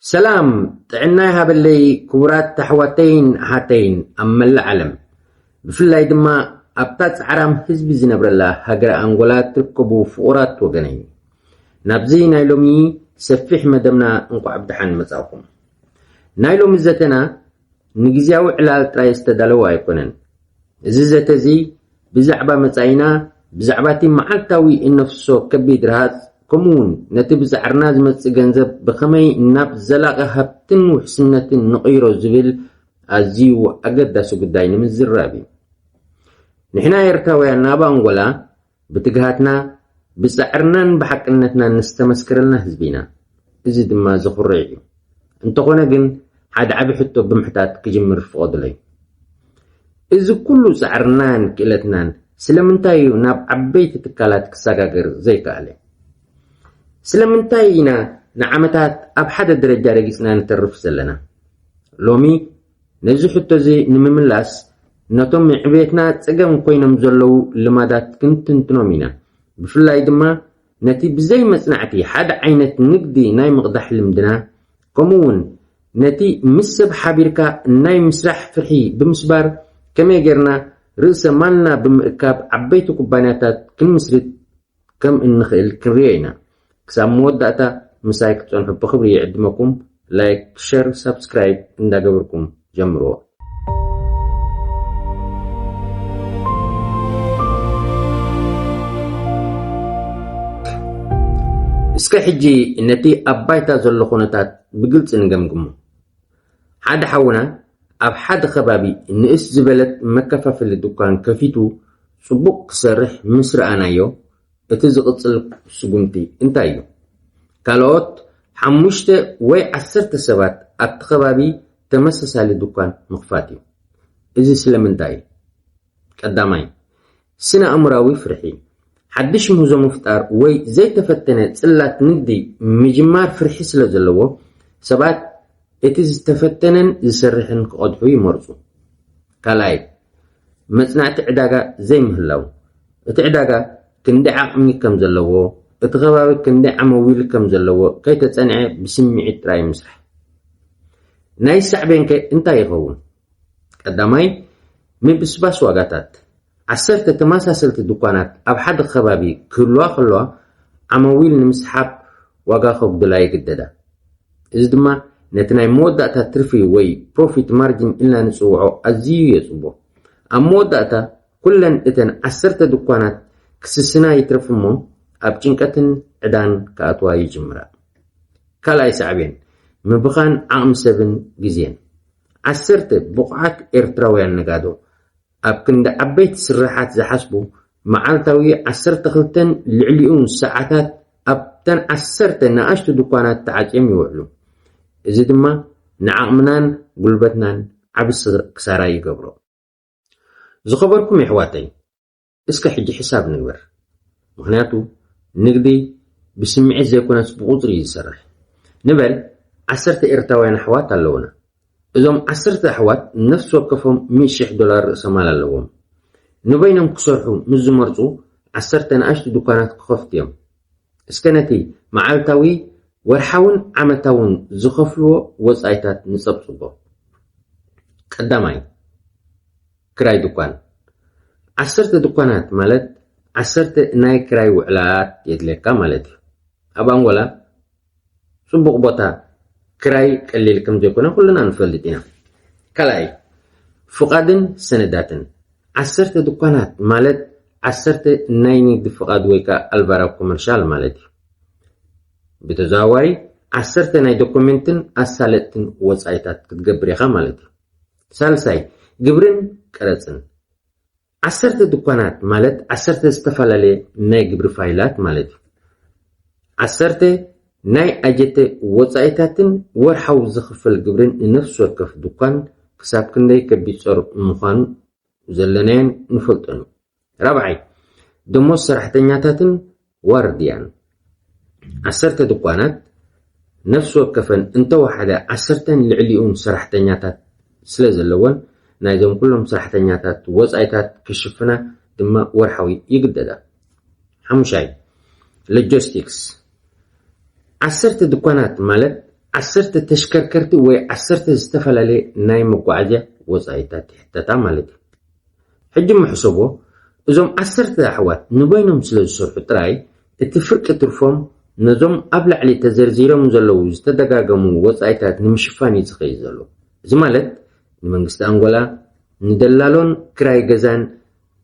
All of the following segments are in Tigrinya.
ሰላም ጥዕና ይሃበለይ ክቡራት ኣሕዋተይን ኣሓተይን ኣብ መላእ ዓለም፣ ብፍላይ ድማ ኣብታ ጻዕራም ህዝቢ ዝነብረላ ሃገረ ኣንጎላ ትርከቡ ፍቑራት ወገነይ። ናብዚ ናይ ሎሚ ሰፊሕ መደብና እንቋዕ ብደሓን መጻእኩም። ናይ ሎሚ ዘተና ንግዝያዊ ዕላል ጥራይ ዝተዳለወ ኣይኮነን። እዚ ዘተ እዚ ብዛዕባ መጻኢና፣ ብዛዕባ እቲ መዓልታዊ እነፍስሶ ከቢድ ረሃጽ፣ ከምኡ እውን ነቲ ብጻዕርና ዝመጽእ ገንዘብ ብኸመይ ናብ ዘላቒ ሃብትን ውሕስነትን ንቕይሮ ዝብል ኣዝዩ ኣገዳሲ ጉዳይ ንምዝራብ እዩ። ንሕና ኤርትራውያን ኣብ ኣንጎላ ብትግሃትና፣ ብጻዕርናን ብሓቅነትናን ዝተመስከረልና ህዝቢ ኢና። እዚ ድማ ዘኹርዕ እዩ። እንተኾነ ግን ሓደ ዓቢ ሕቶ ብምሕታት ክጅምር ፍቐዱለይ። እዚ ኩሉ ጻዕርናን ክእለትናን ስለምንታይ እዩ ናብ ዓበይቲ ትካላት ክሰጋገር ዘይከኣለ? ስለምንታይ ኢና ንዓመታት ኣብ ሓደ ደረጃ ረጊጽና ንተርፍ ዘለና? ሎሚ ነዚ ሕቶ እዚ ንምምላስ ነቶም ንዕቤትና ጸገም ኮይኖም ዘለዉ ልማዳት ክንትንትኖም ኢና። ብፍላይ ድማ ነቲ ብዘይ መጽናዕቲ ሓደ ዓይነት ንግዲ ናይ ምቕዳሕ ልምድና፣ ከምኡ እውን ነቲ ምስ ሰብ ሓቢርካ ናይ ምስራሕ ፍርሒ ብምስባር ከመይ ጌርና ርእሰ ማልና ብምእካብ ዓበይቲ ኩባንያታት ክንምስርት ከም እንኽእል ክንርእዮ ኢና። ክሳብ መወዳእታ ምሳይ ክትጸንሑ ብኽብሪ ይዕድመኩም። ላይክ፣ ሸር፣ ሳብስክራይብ እንዳገበርኩም ጀምርዎ። እስከ ሕጂ ነቲ ኣብ ባይታ ዘሎ ኩነታት ብግልጺ ንገምግሞ። ሓደ ሓውና ኣብ ሓደ ከባቢ ንእስ ዝበለት መከፋፈሊ ድኳን ከፊቱ ጽቡቕ ክሰርሕ ምስ ረኣናዮ፣ እቲ ዝቕጽል ስጉምቲ እንታይ እዩ? ካልኦት ሓሙሽተ ወይ ዓሰርተ ሰባት ኣብቲ ከባቢ ተመሳሳሊ ድኳን ምኽፋት እዩ። እዚ ስለምንታይ እዩ? ቀዳማይ፣ ስነ ኣእምራዊ ፍርሒ። ሓድሽ ምህዞ ምፍጣር ወይ ዘይተፈተነ ጽላት ንግዲ ምጅማር ፍርሒ ስለ ዘለዎ፣ ሰባት እቲ ዝተፈተነን ዝሰርሕን ክቐድሑ ይመርጹ። ካልኣይ፣ መጽናዕቲ ዕዳጋ ዘይምህላው። እቲ ዕዳጋ ክንደይ ዓቕሚ ከም ዘለዎ፣ እቲ ከባቢ ክንደይ ዓመዊል ከም ዘለዎ ከይተጸንዐ ብስምዒት ጥራይ ምስራሕ። ናይ ሳዕቤን ከ እንታይ ይኸውን? ቀዳማይ፣ ምብስባስ ዋጋታት። ዓሰርተ ተመሳሰልቲ ድኳናት ኣብ ሓደ ከባቢ ክህልዋ ከለዋ፣ ዓመዊል ንምስሓብ ዋጋ ከጉድላ ይግደዳ። እዚ ድማ ነቲ ናይ መወዳእታ ትርፊ ወይ ፕሮፊት ማርጂን ኢልና ንጽውዖ ኣዝዩ የጽቦ። ኣብ መወዳእታ ኩለን እተን ዓሰርተ ድኳናት ክስስና ይትረፍ እሞ፣ ኣብ ጭንቀትን ዕዳን ክኣትዋ ይጅምራ። ካልኣይ ሳዕቤን፣ ምብኻን ዓቕሚ ሰብን ግዜን። ዓሰርተ ብቑዓት ኤርትራውያን ነጋዶ ኣብ ክንዲ ዓበይቲ ስርሓት ዝሓስቡ፣ መዓልታዊ ዓሰርተ ክልተን ልዕሊኡን ሰዓታት ኣብተን ዓሰርተ ንኣሽቱ ድኳናት ተዓጽዮም ይውዕሉ። እዚ ድማ ንዓቕምናን ጉልበትናን ዓቢ ስር-፣ ክሳራ ይገብሮ። ዝኸበርኩም የሕዋተይ፣ እስከ ሕጂ ሕሳብ ንግበር። ምኽንያቱ ንግዲ ብስምዒት ዘይኮነስ ብቁጽሪ እዩ ዝሰርሕ። ንበል ዓሰርተ ኤርትራውያን ኣሕዋት ኣለዉና። እዞም ዓሰርተ ኣሕዋት ነፍሲ ወከፎም ሚእቲ ሽሕ ዶላር ርእሰ ማል ኣለዎም። ንበይኖም ክሰርሑ ምስ ዝመርጹ ዓሰርተ ንኣሽቱ ድኳናት ክኸፍቱ እዮም። እስከ ነቲ መዓልታዊ፣ ወርሓውን ዓመታውን ዝኸፍልዎ ወጻኢታት ንጸብጽቦ። ቀዳማይ፣ ክራይ ድኳን። ዓሰርተ ድኳናት ማለት ዓሰርተ ናይ ክራይ ውዕላት የድልየካ ማለት እዩ። ኣብ ኣንጎላ ጽቡቕ ቦታ ክራይ ቀሊል ከም ዘይኮነ ኩልና ንፈልጥ ኢና። ካልኣይ፣ ፍቓድን ሰነዳትን። ዓሰርተ ድኳናት ማለት ዓሰርተ ናይ ንግዲ ፍቓድ ወይ ከኣ ኣልቫራ ኮመርሻል ማለት እዩ። ብተዘዋዋሪ ዓሰርተ ናይ ዶኩሜንትን ኣሳለጥትን ወጻኢታት ክትገብር ኢኻ ማለት እዩ። ሳልሳይ፣ ግብርን ቀረጽን። ዓሰርተ ድኳናት ማለት ዓሰርተ ዝተፈላለየ ናይ ግብሪ ፋይላት ማለት እዩ። ዓሰርተ ናይ ኣጀተ ወጻኢታትን ወርሓዊ ዝኽፈል ግብርን ንነፍሲ ወከፍ ድኳን ክሳብ ክንደይ ከቢድ ጸር ምዃኑ ዘለናዮን ንፈልጦን እዩ። ራብዓይ፣ ደሞዝ ሰራሕተኛታትን ዋርድያን። ዓሰርተ ድኳናት ነፍሲ ወከፈን እንተወሓደ ዓሰርተን ልዕሊኡን ሰራሕተኛታት ስለ ዘለወን፣ ናይዞም ኩሎም ሰራሕተኛታት ወጻኢታት ክሽፍና ድማ ወርሓዊ ይግደዳ። ሓሙሻይ፣ ሎጂስቲክስ። ዓሰርተ ድኳናት ማለት ዓሰርተ ተሽከርከርቲ ወይ ዓሰርተ ዝተፈላለየ ናይ መጓዓዝያ ወጻኢታት ይሕተታ ማለት እዩ። ሕጂ ምሕሰቦ፣ እዞም ዓሰርተ ኣሕዋት ንበይኖም ስለ ዝሰርሑ ጥራይ፣ እቲ ፍርቂ ትርፎም ነዞም ኣብ ላዕሊ ተዘርዚሮም ዘለዉ ዝተደጋገሙ ወጻኢታት ንምሽፋን እዩ ዝኸይድ ዘሎ። እዚ ማለት ንመንግስቲ ኣንጎላ፣ ንደላሎን ክራይ ገዛን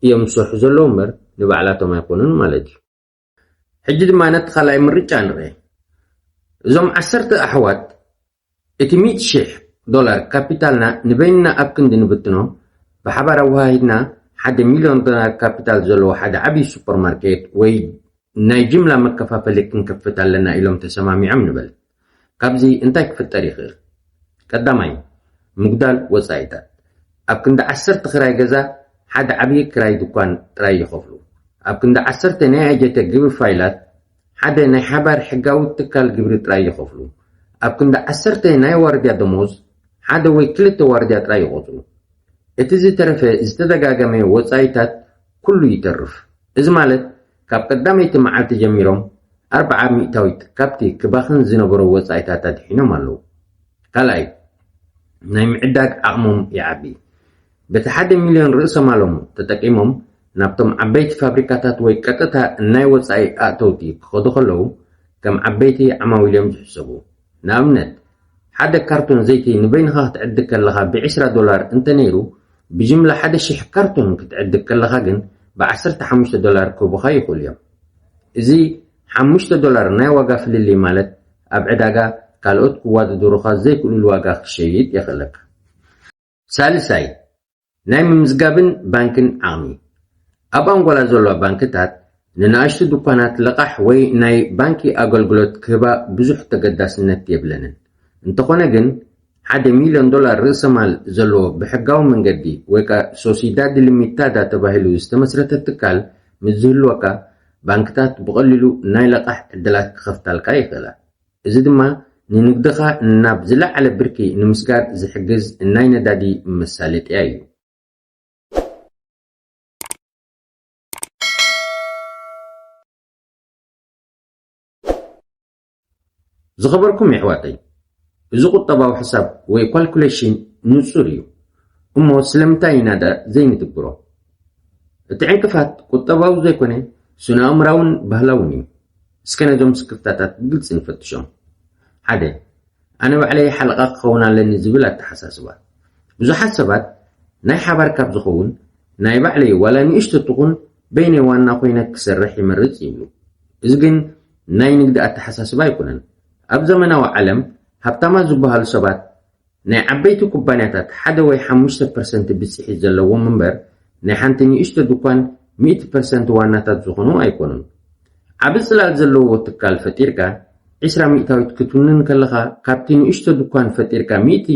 እዮም ዝሰርሑ ዘለዉ እምበር ንባዕላቶም ኣይኮኑን ማለት እዩ። ሕጂ ድማ ነቲ ካልኣይ ምርጫ ንርኤ። እዞም ዓሰርተ ኣሕዋት እቲ ሚእቲ ሽሕ ዶላር ካፒታልና ንበይንና ኣብ ክንዲ ንብትኖ፣ ብሓባር ኣወሃሂድና ሓደ ሚልዮን ዶላር ካፒታል ዘለዎ ሓደ ዓብዪ ሱፐርማርኬት ወይ ናይ ጅምላ መከፋፈሊ ክንከፍት ኣለና ኢሎም ተሰማሚዖም ንበል። ካብዚ እንታይ ክፍጠር ይኽእል? ቀዳማይ፣ ምጉዳል ወጻኢታት። ኣብ ክንዲ ዓሰርተ ክራይ ገዛ ሓደ ዓብዪ ክራይ ድኳን ጥራይ ይኸፍሉ። ኣብ ክንዲ ዓሰርተ ናይ ኣጀተ ግብሪ ፋይላት ሓደ ናይ ሓባር ሕጋዊ ትካል ግብሪ ጥራይ ይኸፍሉ። ኣብ ክንዲ ዓሰርተ ናይ ዋርድያ ደሞዝ ሓደ ወይ ክልተ ዋርድያ ጥራይ ይቖጽሩ። እቲ ዝተረፈ ዝተደጋገመ ወጻኢታት ኩሉ ይተርፍ። እዚ ማለት ካብ ቀዳመይቲ መዓልቲ ጀሚሮም ኣርብዓ ሚእታዊት ካብቲ ክባኽን ዝነበሮ ወጻኢታት ኣድሒኖም ኣለዉ። ካልኣይ፣ ናይ ምዕዳግ ዓቕሞም ይዓቢ። በቲ ሓደ ሚልዮን ርእሰ ማሎም ተጠቂሞም ናብቶም ዓበይቲ ፋብሪካታት ወይ ቀጥታ ናይ ወጻኢ ኣእተውቲ ክኸዱ ከለዉ ከም ዓበይቲ ዓማዊል እዮም ዝሕሰቡ። ንኣብነት፣ ሓደ ካርቶን ዘይቲ ንበይንኻ ክትዕድግ ከለኻ ብዒስራ ዶላር እንተነይሩ፣ ብጅምላ ሓደ ሽሕ ካርቶን ክትዕድግ ከለኻ ግን ብዓሰርተ ሓሙሽተ ዶላር ክህቡኻ ይኽእሉ እዮም። እዚ ሓሙሽተ ዶላር ናይ ዋጋ ፍልልይ ማለት ኣብ ዕዳጋ ካልኦት ክዋዳደሩኻ ዘይክእሉሉ ዋጋ ክሸይጥ የኽእለካ። ሳልሳይ፣ ናይ ምምዝጋብን ባንክን ዓቕሚ። ኣብ ኣንጎላ ዘለዋ ባንክታት ንንኣሽቱ ድኳናት ልቓሕ ወይ ናይ ባንኪ ኣገልግሎት ክህባ ብዙሕ ተገዳስነት የብለንን። እንተኾነ ግን፣ ሓደ ሚልዮን ዶላር ርእሰ ማል ዘለዎ ብሕጋዊ መንገዲ ወይ ከኣ ሶሲዳድ ሊሚታዳ ተባሂሉ ዝተመስረተ ትካል ምስ ዝህልወካ፣ ባንክታት ብቐሊሉ ናይ ልቓሕ ዕድላት ክኸፍታልካ ይኽእላ። እዚ ድማ ንንግድኻ ናብ ዝለዓለ ብርኪ ንምስጋር ዝሕግዝ ናይ ነዳዲ መሳለጥያ እዩ። ዝኸበርኩም የሕዋተይ፣ እዚ ቁጠባዊ ሕሳብ ወይ ካልኩሌሽን ንጹር እዩ። እሞ ስለምንታይ ኢና ደኣ ዘይንትግብሮ? እቲ ዕንቅፋት ቁጠባዊ ዘይኮነ ስነ-ኣእምራውን ባህላውን እዩ። እስከ ነዞም ስክፍታታት ብግልጺ ንፈትሾም። ሓደ፣ ኣነ ባዕለይ ሓለቓ ክኸውን ኣለኒ ዝብል ኣተሓሳስባ። ብዙሓት ሰባት ናይ ሓባር ካብ ዝኸውን ናይ ባዕለይ ዋላ ንእሽቶ ትኹን በይነይ ዋና ኮይነ ክሰርሕ ይመርጽ ይብሉ። እዚ ግን ናይ ንግዲ ኣተሓሳስባ ኣይኮነን። ኣብ ዘመናዊ ዓለም ሃብታማት ዝበሃሉ ሰባት ናይ ዓበይቲ ኩባንያታት ሓደ ወይ ሓሙሽተ ፐርሰንት ብጽሒት ዘለዎም እምበር ናይ ሓንቲ ንእሽቶ ድኳን ሚእቲ ፐርሰንት ዋናታት ዝኾኑ ኣይኮኑን። ዓቢ ጽላል ዘለዎ ትካል ፈጢርካ ዒስራ ሚእታዊት ክትውንን ከለኻ ካብቲ ንእሽቶ ድኳን ፈጢርካ ሚእቲ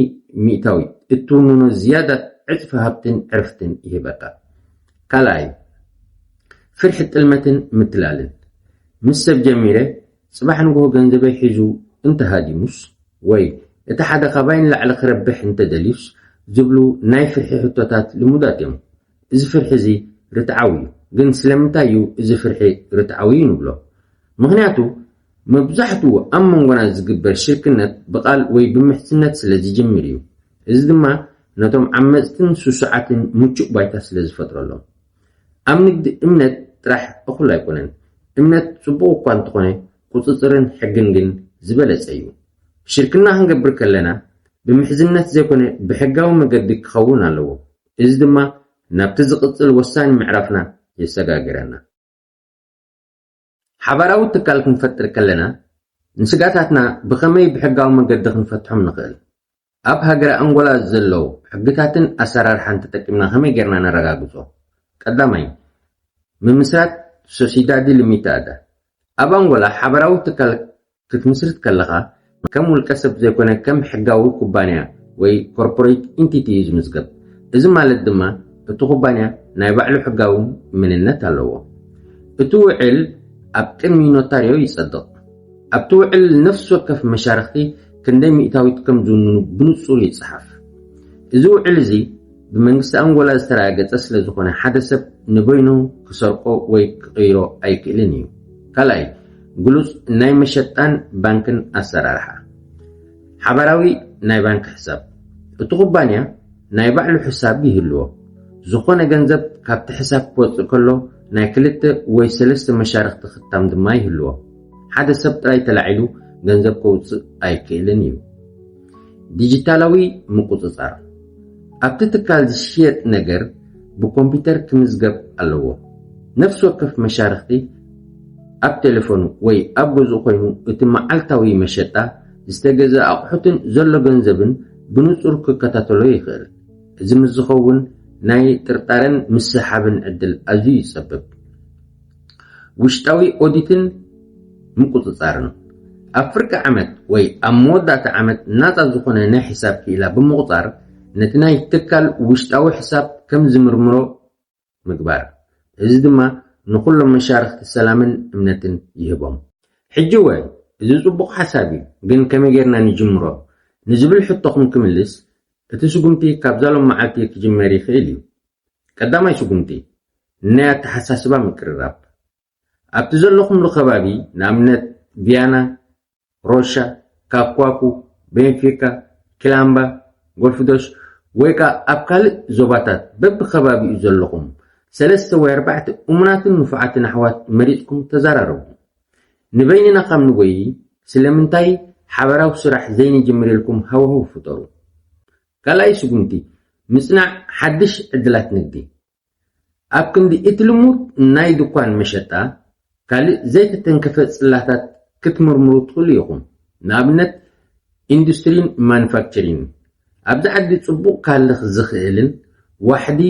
ሚእታዊት እትውንኖ ዝያዳ ዕጽፊ ሃብትን ዕርፍትን ይህበካ። ካልኣይ፣ ፍርሒ ጥልመትን ምትላልን። ምስ ሰብ ጀሚረ ጽባሕ ንግሆ ገንዘበይ ሒዙ እንተሃዲሙስ ወይ እቲ ሓደ ካባይ ንላዕሊ ክረብሕ እንተደልዩስ ዝብሉ ናይ ፍርሒ ሕቶታት ልሙዳት እዮም። እዚ ፍርሒ እዚ ርትዓዊ እዩ። ግን ስለምንታይ እዩ እዚ ፍርሒ ርትዓዊ ንብሎ? ምኽንያቱ መብዛሕትኡ ኣብ መንጎና ዝግበር ሽርክነት ብቓል ወይ ብምሕዝነት ስለ ዝጅምር እዩ። እዚ ድማ ነቶም ዓመጽትን ስሱዓትን ምቹእ ባይታ ስለ ዝፈጥረሎም። ኣብ ንግዲ እምነት ጥራሕ እኹል ኣይኮነን። እምነት ጽቡቕ እኳ እንተኾነ ቁጽጽርን ሕግን ግን ዝበለጸ እዩ። ሽርክና ክንገብር ከለና ብምሕዝነት ዘይኮነ ብሕጋዊ መገዲ ክኸውን ኣለዎ። እዚ ድማ ናብቲ ዝቕጽል ወሳኒ ምዕራፍና የሰጋግረና። ሓባራዊ ትካል ክንፈጥር ከለና ንስጋታትና ብኸመይ ብሕጋዊ መገዲ ክንፈትሖም ንኽእል? ኣብ ሃገረ ኣንጎላ ዘለዉ ሕግታትን ኣሰራርሓን ተጠቂምና ከመይ ጌርና ነረጋግጾ? ቀዳማይ፣ ምምስራት ሶሲዳዲ ሊሚታዳ። ኣብ ኣንጎላ ሓባራዊ ትካል ክትምስርት ከለኻ ከም ውልቀ ሰብ ዘይኮነ ከም ሕጋዊ ኩባንያ ወይ ኮርፖሬት ኢንቲቲ እዩ ዝምዝገብ። እዚ ማለት ድማ እቲ ኩባንያ ናይ ባዕሉ ሕጋዊ መንነት ኣለዎ። እቲ ውዕል ኣብ ቅድሚ ኖታርዮ ይጸድቕ። ኣብቲ ውዕል ነፍሲ ወከፍ መሻርኽቲ ክንደይ ሚእታዊት ከም ዝውንኑ ብንጹር ይጽሓፍ። እዚ ውዕል እዚ ብመንግስቲ ኣንጎላ ዝተረጋገጸ ስለ ዝኾነ ሓደ ሰብ ንበይኑ ክሰርቆ ወይ ክቕይሮ ኣይክእልን እዩ። ካልኣይ፣ ግሉጽ ናይ መሸጣን ባንክን ኣሰራርሓ። ሓባራዊ ናይ ባንክ ሕሳብ። እቲ ኩባንያ ናይ ባዕሉ ሕሳብ ይህልዎ። ዝኾነ ገንዘብ ካብቲ ሕሳብ ክወጽእ ከሎ ናይ ክልተ ወይ ሰለስተ መሻርኽቲ ክታም ድማ ይህልዎ። ሓደ ሰብ ጥራይ ተላዒሉ ገንዘብ ከውጽእ ኣይክእልን እዩ። ዲጂታላዊ ምቁጽጻር። ኣብቲ ትካል ዝሽየጥ ነገር ብኮምፒውተር ክምዝገብ ኣለዎ። ነፍሲ ወከፍ መሻርኽቲ ኣብ ቴሌፎኑ ወይ ኣብ ገዝኡ ኮይኑ እቲ መዓልታዊ መሸጣ፣ ዝተገዘ ኣቑሑትን ዘሎ ገንዘብን ብንጹር ክከታተሎ ይኽእል። እዚ ምስ ዝኸውን ናይ ጥርጣረን ምስሓብን ዕድል ኣዝዩ ይጸብብ። ውሽጣዊ ኦዲትን ምቁጽጻርን። ኣብ ፍርቂ ዓመት ወይ ኣብ መወዳእታ ዓመት ናጻ ዝኾነ ናይ ሕሳብ ክኢላ ብምቑጻር ነቲ ናይ ትካል ውሽጣዊ ሕሳብ ከም ዝምርምሮ ምግባር። እዚ ድማ ንኹሎም መሻርኽቲ ሰላምን እምነትን ይህቦም። ሕጂ እወ፣ እዚ ጽቡቕ ሓሳብ እዩ፣ ግን ከመይ ጌርና ንጅምሮ? ንዝብል ሕቶኹም ክምልስ፣ እቲ ስጉምቲ ካብዛ ሎም መዓልቲ ክጅመር ይኽእል እዩ። ቀዳማይ ስጉምቲ፣ ናይ ኣተሓሳስባ ምቅርራብ። ኣብቲ ዘለኹምሉ ከባቢ፣ ንኣብነት ቪያና፣ ሮሻ፣ ካኳኩ፣ ቤንፊካ፣ ኪላምባ፣ ጎልፍዶሽ፣ ወይ ከኣ ኣብ ካልእ ዞባታት በብከባቢኡ ዘለኹም ሰለስተ ወይ ኣርባዕተ እሙናትን ንፉዓትን ኣሕዋት መሪጽኩም ተዘራረቡ። ንበይንና ካብ ንጎዪ፣ ስለምንታይ ሓባራዊ ስራሕ ዘይንጅምር ኢልኩም ሃዋህው ፍጠሩ። ካልኣይ ስጉምቲ፣ ምጽናዕ ሓድሽ ዕድላት ንግዲ። ኣብ ክንዲ እቲ ልሙድ ናይ ድኳን መሸጣ፣ ካልእ ዘይተተንከፈ ጽላታት ክትምርምሩ ትኽእሉ ኢኹም። ንኣብነት፣ ኢንዱስትሪን ማኑፋክቸሪንግን። ኣብዚ ዓዲ ጽቡቕ ክሃልኽ ዝኽእልን ዋሕዲ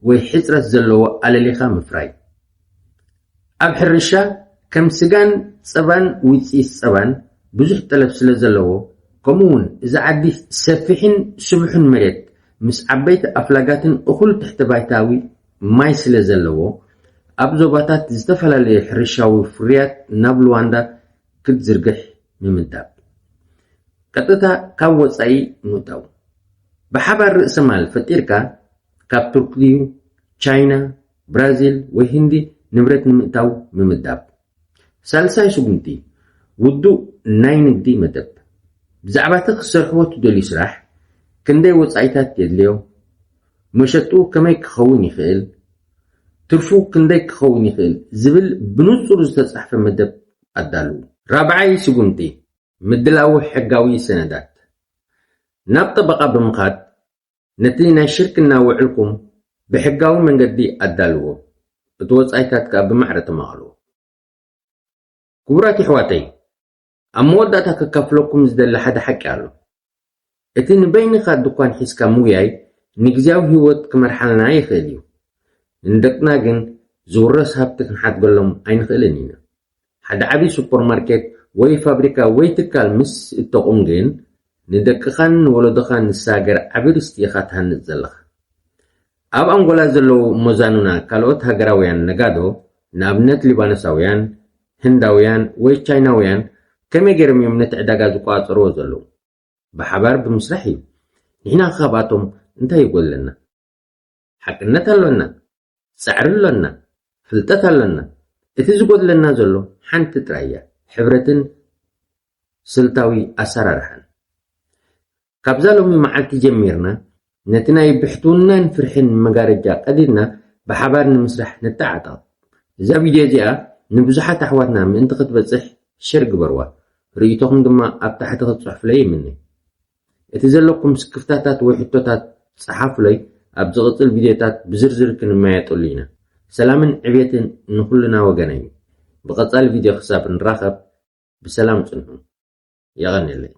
ወይ ሕጽረት ዘለዎ ኣለሊኻ ምፍራይ። ኣብ ሕርሻ፣ ከም ስጋን ጸባን ውጽኢት ጸባን ብዙሕ ጠለብ ስለ ዘለዎ፣ ከምኡ እውን እዚ ዓዲ ሰፊሕን ስቡሕን መሬት ምስ ዓበይቲ ኣፍላጋትን እኹል ትሕተ ባይታዊ ማይ ስለ ዘለዎ፣ ኣብ ዞባታት ዝተፈላለዩ ሕርሻዊ ፍርያት ናብ ሉዋንዳ ክትዝርግሕ ምምዳብ። ቀጥታ ካብ ወጻኢ ምእታው። ብሓባር ርእሰ ማል ፈጢርካ ካብ ቱርኪ ድዩ፣ ቻይና፣ ብራዚል ወይ ህንዲ ንብረት ንምእታው ምምዳብ። ሳልሳይ ስጉምቲ፣ ውዱእ ናይ ንግዲ መደብ። ብዛዕባ እቲ ክትሰርሕዎ እትደልዩ ስራሕ፣ ክንደይ ወጻኢታት የድልዮ፣ መሸጡ ከመይ ክኸውን ይኽእል፣ ትርፉ ክንደይ ክኸውን ይኽእል ዝብል ብንጹር ዝተጻሕፈ መደብ ኣዳልዉ። ራብዓይ ስጉምቲ፣ ምድላው ሕጋዊ ሰነዳት። ናብ ጠበቓ ብምኻድ ነቲ ናይ ሽርክና ውዕልኩም ብሕጋዊ መንገዲ ኣዳልዎ፣ እቲ ወጻኢታት ከኣ ብማዕረ ተማቐልዎ። ክቡራት የሕዋተይ፣ ኣብ መወዳእታ ከካፍለኩም ዝደሊ ሓደ ሓቂ ኣሎ። እቲ ንበይንኻ ድኳን ሒዝካ ምጉያይ ንግዝያዊ ህይወት ክመርሓልና ይኽእል እዩ። ንደቅና ግን ዝውረስ ሃብቲ ክንሓድገሎም ኣይንኽእልን ኢና። ሓደ ዓቢ ሱፐርማርኬት ወይ ፋብሪካ ወይ ትካል ምስ እተቑም ግን ንደቅኻን ንወለዶኻን ንሳገር ዓቢ ርስቲ ኢኻ ትሃንጽ ዘለኻ። ኣብ ኣንጎላ ዘለዉ ሞዛኑና ካልኦት ሃገራውያን ነጋዶ፣ ንኣብነት ሊባኖሳውያን፣ ህንዳውያን ወይ ቻይናውያን ከመይ ገይሮም እዮም ነቲ ዕዳጋ ዝቆጻጸርዎ ዘለዉ? ብሓባር ብምስራሕ እዩ። ንሕና ካብኣቶም እንታይ ይጎድለና? ሓቅነት ኣሎና፣ ጻዕሪ ኣሎና፣ ፍልጠት ኣሎና። እቲ ዝጎድለና ዘሎ ሓንቲ ጥራይ እያ፣ ሕብረትን ስልታዊ ኣሰራርሓን። ካብዛ ሎሚ መዓልቲ ጀሚርና ነቲ ናይ ብሕትውናን ፍርሕን መጋረጃ ቀዲድና ብሓባር ንምስራሕ ንተዓጠቕ። እዛ ቪድዮ እዚኣ ንብዙሓት ኣሕዋትና ምእንቲ ክትበጽሕ ሸር ግበርዋ። ርእይቶኹም ድማ ኣብ ታሕቲ ክትጽሕፉለይ ይምነ። እቲ ዘለኩም ስክፍታታት ወይ ሕቶታት ጸሓፉለይ፣ ኣብ ዝቕጽል ቪድዮታት ብዝርዝር ክንመያየጠሉ ኢና። ሰላምን ዕቤትን ንኹልና ወገነይ። ብቐጻሊ ቪድዮ ክሳብ ንራኸብ ብሰላም ጽንሑ። የቐንየለይ።